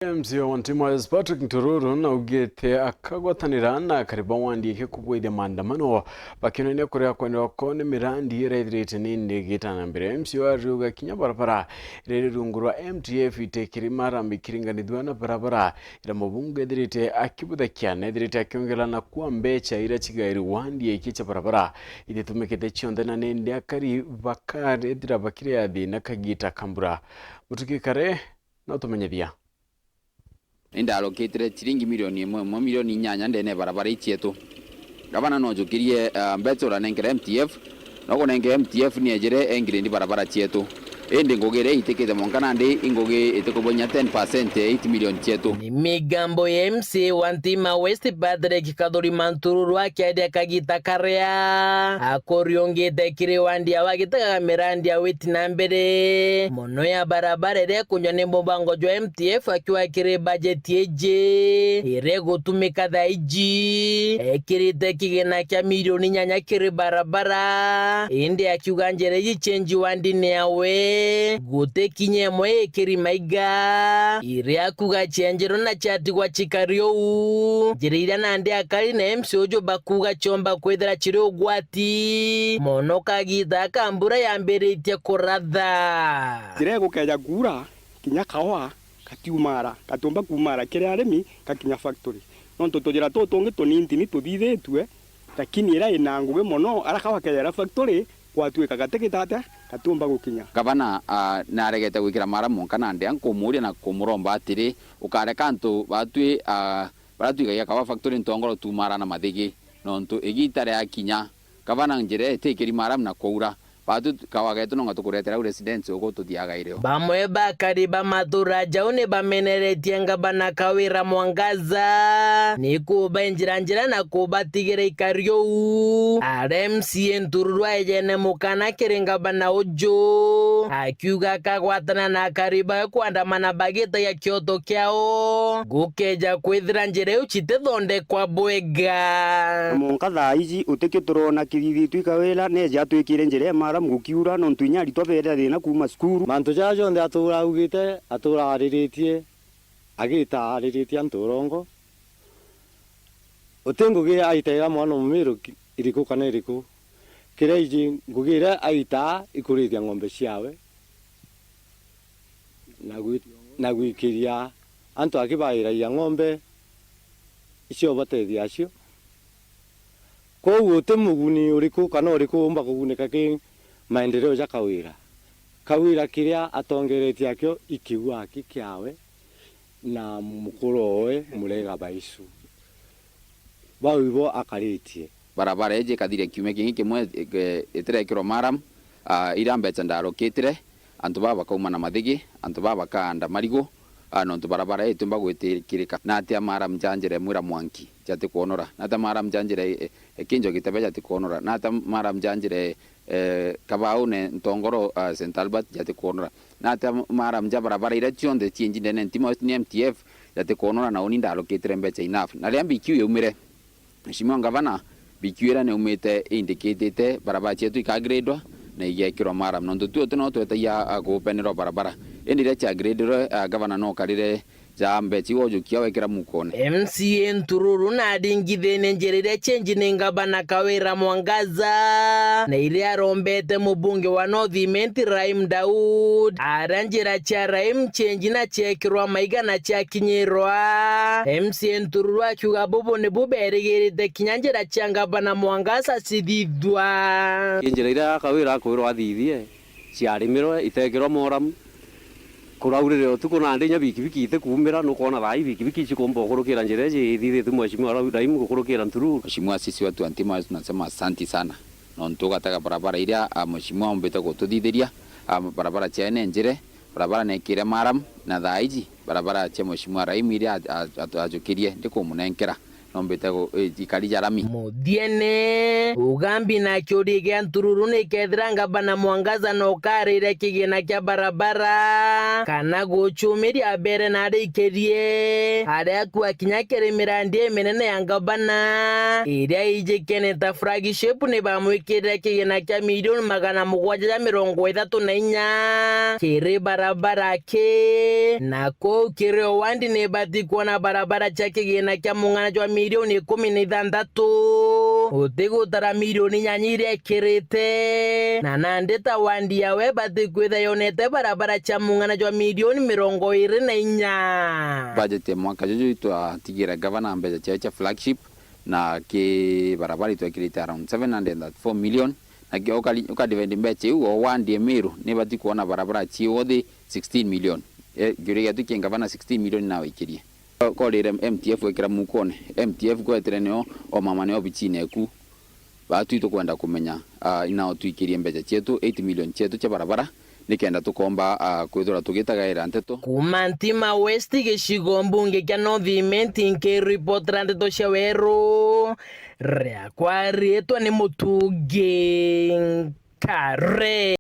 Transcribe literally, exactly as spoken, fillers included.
M C A wa Ntimaes Patrick Ntururu naugite akagwatanira na akari ba wandi iki kubwithia maandamano, bakionania kuria kwenderwa kwao ni mirandi iria ithirite nindi igita na mbere. M C A ariuga kinya barabara iria iri rungu rwa M T F itikiri marambi ikiringanithua na barabara iria mubunge ethirite akibuthakia, na ethirite akiongerera na kwa mbecha iria cigairi wandi iki cia barabara ititumikite cionthe, na nindi akari bakarethira bakiri a thina kagita ka mbura. Mutuki Kare na utumenyithia. Indarokitire ciringi milioni imwe, imwe milioni inyanya ndene ya barabara ii cietu. Gavana nojukirie, ah, mbeca uranenkera M T F, no kunenge M T F ni ejire engrindi barabara cietu. Indi ngugi iria itikite mwanka nandi i ngugi itikubonya ten percent ya eight million cietu. Ni migambo ya M C A wa Ntima West Patrick Kathuri Mantururu akiaria kagita karia akuriungite kiri wandi ya wagitaga mirandi ya witi na mbere mono ya barabara iria ikunywa ni mubango jwa M T F akiuga kiri bajeti iji iria igutumika thaa iji ekirite kigina kia milioni inyanya kiri barabara, indi akiuga njira iji cenji wandine yawe guti kinya imwe ikiri maiga, iria akuga cienjerwe na ciatigwa cikari uu, njira iria nandi akari na M C A uju bakuga ciomba kwithira ciri ugwati mono kagita ka mbura yambiritie kuratha. Njira igukeja kuura, kinya kahoa gatiumara, gatiumba kuumara kiri arimi gakinya factory. Nontu tujira tutungi tunintini tuthithitue, lakini iria ina ngugi mono, ara kahoa kejera factory, gwatuika gati gitatia, gatiumba gukinya. Gavana, ah, naregete gwikira mara mwanka nandi, nkumuuria na kumuromba atiri, ukareka antu batwi, ah, baria twigagia kahoa factory ntongoro tuumara na mathigi, nontu igita riakinya, gavana njira itikiri mara na kwaura, Baatu kawagetu nonga tukuretera au residents ugu tuthiaga irio. Bamwe bakari ba matura jau ni bameneretie ngabana Kawira Mwangaza ni kubenjira njira na kubatigira ikari uu. Ara M C A Ntururu aejene mukana kiri ngabana uju, akiuga akagwatana na akari bawe kwandamana bagitagia kioto kiao gukeja kwithira njira iu citithondekwa bwega. Mwanka thaa iji utikio turona kithithitue Kawira neeja atwikire njira ya maramu gukiura, nontu inya aritwa beera thina kuuma cukuru. Mantu jaja jonthe atuura augite, atuura ariritie, agita ariritie antu urongo. Uti ngugi aitaira mwana mumiru ki-, iriku kana iriku. Kiria iji ngugi iria aitaa ikurithia ng'ombe ciawe. Na gwi-, na gwikiria antu aki bairagia ng'ombe icio batethia acio. Kwou uti muguni uriku kana uriku uumba kugunika ki maendeleo ja Kawira. Kawira kiria atongeretie akio i kiu aki kiawe na mukuru owe Murega Baisu. Bau ibo akaritie. Barabara iji ikathiria kiumia kingi kimwe, eh, itirekirwa maramu, ah, iria mbeca ndarokitire, antu baa bakauma na mathigi, antu baa bakaanda marigu, ah, nontu barabara ii itiumba gwitikirika. Natia maramu ja njira imwe ira mwanki jatikwonora? Natia maramu ja njira i-, i-, Kinjo Gitebe jatikwonora? Natia maramu ja njira, eh, Kabaune Ntongoro, ah, Saint Albert jatikwonora? Natia maramu ja barabara iria cionthe cienji ndene Ntima West ni M T F jatikwonora, na uni ndarokitire mbeca enough? Na riria B Q yaumire, Mheshimiwa Ngavana, B Q iria niumite indikitite barabara cietu ikagradwa na igekirwa maramu, nontu twi uti no twetagia, a, kupenerwa barabara. Indi riria ciagradirwe, a, Ngavana no karire ja mbeca iu ojukia wekira mukone. M C A Ntururu naringithirie njira iria cenji ni Ngavana Kawira Mwangaza, na iria arombete mubunge wa North Imenti Rahim Daud, aria njira cia Rahim cenji na ciekirwa maiga na ciakinyirwa. M C A Ntururu akiuga bubu nibu berigirite kinya njira cia Ngavana Mwangaza cithithua. Njira iria Kawira akwirwa athithie ciarimirwe, itekirwa moramu, kuraurire utuku nandi inya bikibiki itikuumira, nukwona thaa ii bikibiki icikumba gukurukira njira iji ithithitue Mheshimiwa Ra-, Rahim gukurukira Ntururu. Mheshimiwa sisi wetu wa Ntima, tunasema asanti sana. Nontu ugatega barabara iria, a, Mheshimiwa ombite gututhithiria, a, barabara ciaene njire, barabara nekire maramu, na thaa iji barabara cia Mheshimiwa Rahim iria a-, a-, a-, ajukirie ndikumunenkera. Nombite gu-, i-, ikari ja rami. Muthiene, Ugambi na kiuria gia ntururu ni kethira ngavana Mwangaza no karire kigina kia barabara, kana gucumiria mbere na arikirie, aria akua kinya kiri mirandi iminene ya ngavana, iria ijikene ta flagship ni bamwikirire kigina kia milioni magana mugwanja ja mirongo ithatu na inya kiri barabara ki, na kuu kiri o wandi ni bati kwona barabara cia kigina kia mung'ana jwa milioni ikumi na ithanthatu, utigutara milioni inyanya iria ikirite, na nandi ta wandi yawe bati kwitha yonete barabara cia mung'ana jwa milioni mirongo iri na inya. Budget ya mwaka juju itwatigire gavana mbeca ciawe cia flagship, na ki barabara itwekirite around seven hundred and thirty-four million, na ki ukari-, ukadivide mbeca iu o wandi Miru ni bati kwona barabara ci worth sixteen million. E, kiuria giatu ki ngavana sixteen million nawe ikirie. Korire M T F wekira mukone, M T F kwetire nio o mama nio obichine eku. Baatwi tukwenda kumenya, ah, inao twikirie mbeca cietu, eight million cietu cia barabara, nikenda tukomba, ah, kwithirwa tugitagaira nteto. Kuuma Ntima West gicigo mbunge kia North Imenti nkiripotera nteto cia weru, riakwa riitwa ni Mutungi Nkare.